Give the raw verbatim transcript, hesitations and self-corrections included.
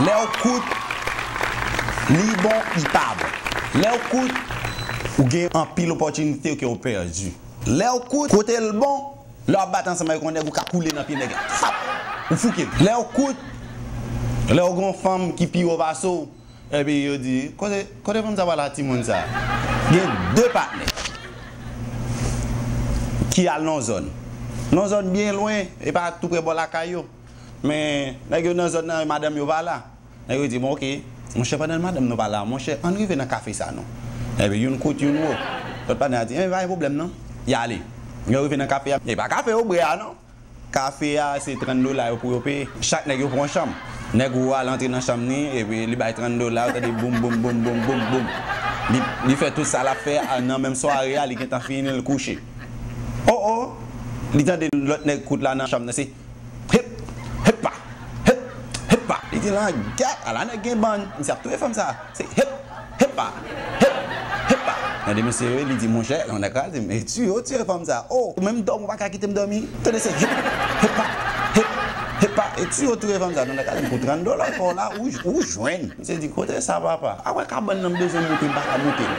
Lè w kout, li bon, li pa bon. Lè w kout, ou gen anpil opòtinite ke w pèdi. Lè w kout, kote l bon, lè w ap bat ansanm avèk yon nèg, ou ka koule nan pye nèg la. Fap! Ou fouke l. Lè w kout, lè w gen yon fanm ki pi wo pase w, epi yo di, kote, kote fanm sa pral la, timoun sa? Gen de patnè ki al nan zòn. Nan zòn byen lwen, e pa tou prè bò lakay yo. Men, nèg yo nan zòn nan, madanm yo pa la. Nèg yo di, bon, oke, monchè, pandan madanm nou pa la, monchè, ann rive nan kafe sa non. Epi youn kout, youn wo. Lòt patnè a di, enben, pa gen pwoblèm non. Y ale. Yo rive nan kafe a. E pa kafe yo bwè a non. Kafe a, se trant dola yo pou yo peye. Chak nèg yo pran yon chanm. Nèg wo a, l antre nan chanm ni, epi li bay trant dola, ou tande boum, boum, boum, boum, boum, boum. Li, li fè tout sa l ap fè a nan menm sware a, li gentan fini, l kouche. O, o! Li tande lòt nèg kout la nan chanm nan, se hip, hipa, hip, hipa. Li di, la gad, ala nèg gen bann, misye ap touye fanm sa. Se hip, hipa, hip, hipa. Tande misye, li di, monchè, yon nèg kraze m. E tiye, w tiye fanm sa. O, menm dòmi, ou pa ka kite m dòmi. Tande se hip, hipa, hip, hipa. E tiye, w tiye fanm sa. Yon nèg kraze m pou trant dola, kò la, ou, ou jwenn. Misye di, kote sa, papa? Apre kabann nan, m bezwen moute, m pa ka moute.